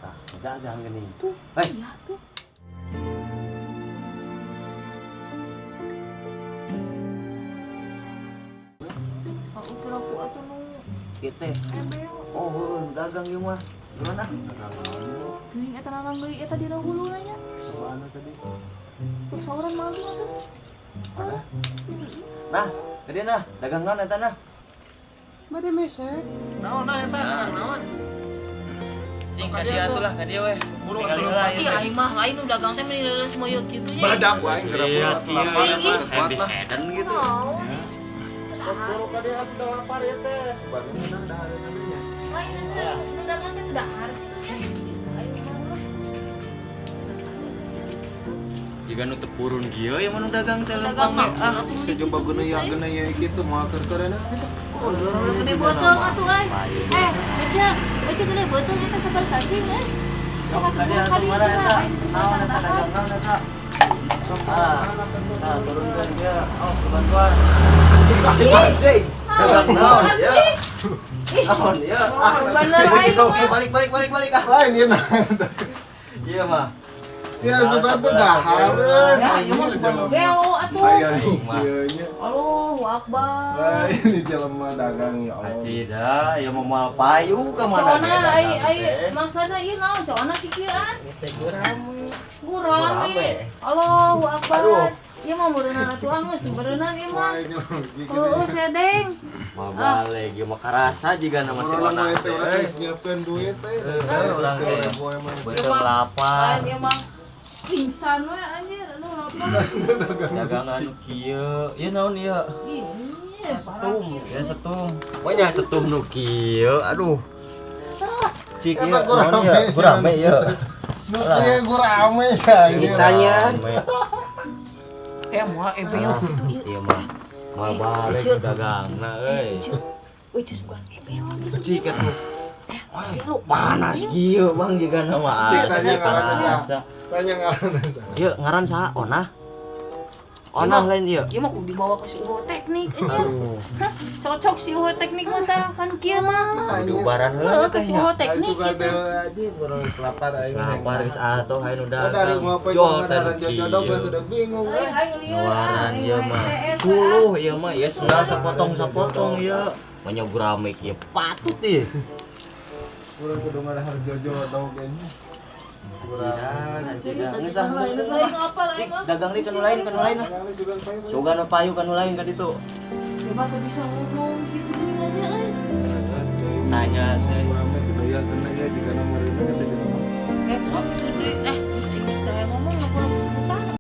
Tah, dagang gini. Hei, Iya tuh. Aku kira aku atuh nu kita. ebel. Oh, heuh, dagang ieu mah. Gimana? Geuning eta narang deui eta dina huluna nya. Mana tadi? Terus sauran malu atuh. Mana? Nah, gede nah, dagang naon eta nah? Bade mesek. Naon nah eta dagang naon? Cing ka dieu atuh lah, ka dieu we. Buru Tinggal atuh. heula ieu Ih, teh. aing mah lain nu dagang teh meni leuleus moyot kitu nya. Badak wae geura Iya, lapar kieu. Happy Eden gitu. Naon? Buru ka dieu atuh udah lapar ya teh. Baru menang dahareun nya. Lain teh nu dagang teh dahar kitu nya. Aing mah. Jiga nu teu purun kieu ya mah nu dagang teh Dagang lempang we. mah Ah, atuh meni Coba guna ya guna ya kitu moal keur-keureuna gitu. Oh, gede botol atuh euy. Eh, baca, baca gede botol eta sabar sacing euy. Sok atuh Ka dieu atuh kali mana eta? Naon eta dagang naon eta? Ah, nah, turunkan dia. Oh, bantuan. Anjing. Dagang naon ya? Ih, Naon ya? Ah, bener aing mah. balik balik balik balik ah. Lain ieu nah. Iya mah. Sia suka teh dahareun. Ya, ieu mah suka gelo atuh. Aya ieu nya. Allahu Akbar. Lain di jelema dagang ya Allah. Aci dah, ya mau moal payu ka mana Cona ge ai dagang ai teh. maksana ieu naon cona kikieuan? Teh gurame. Gurame. Gurame. Allahu Akbar. Aduh. Ieu mah meureunana atuh ah geus meureunnan ieu mah. Wah, ini Heueuh sedeng. Moal balik, ieu mah karasa jiga nama si Orang Ona mah teh teh. urang geus nyiapkeun duit teh. Heueuh, urang teh. Beuteung Ieu mah- lapar. Lain ieu mah pingsan we anjir aduh lapar. Dagangan kieu. Ieu naon ieu? Ih, Setum, ya setum. Pokoknya setum nu kieu, aduh. Cik ieu Eta naon ieu? gurame. Gurame ieu. Nu kieu gurame sia. Ditanya. Gurame. Eh moal ebel Ah, gitu ieu. Ieu mah moal balik Cek. dagangna euy. Cek. Euy cek sugan ebel gitu. Cik atuh. Gelo. Panas kieu Bang jiga nama Cik, asli tanya ngaran karasa. Tanya ngaranna saha. Ieu ngaran saha? Onah. Onah lain ieu. Ieu mah kudu dibawa ke si Uho teknik anjir. Aduh, Hah, cocok si Uho teknik mah tah kan kieu mah. diubaran heula Heuh, teh ke si nya. Uho Aing teknik suka gitu. teh anjing urang geus lapar aing. Lapar geus atuh hayu nu Oh, dari dagang. mau apa Jol teh nu ngaran jodok kieu. udah bingung Euy, eh. aing lieur ah, Nawaran aing ieu mah mah. ETS, ah. Suluh ieu mah ieu sendal sepotong-sepotong ieu. Manya gurame kieu patut ieu. Urang kudu ngadahar jodok kayaknya. Acidan, acidan. Geus ah, Lain apa lain Cik, mah. dagang deui ka nu lain, ka nu lain lah. Sugan nu payu ka nu lain ka ditu. Coba tuh bisa ngomong gitu deui nanya euy. Tanya teh. Gurame gede ya kena ya jika nomor ini.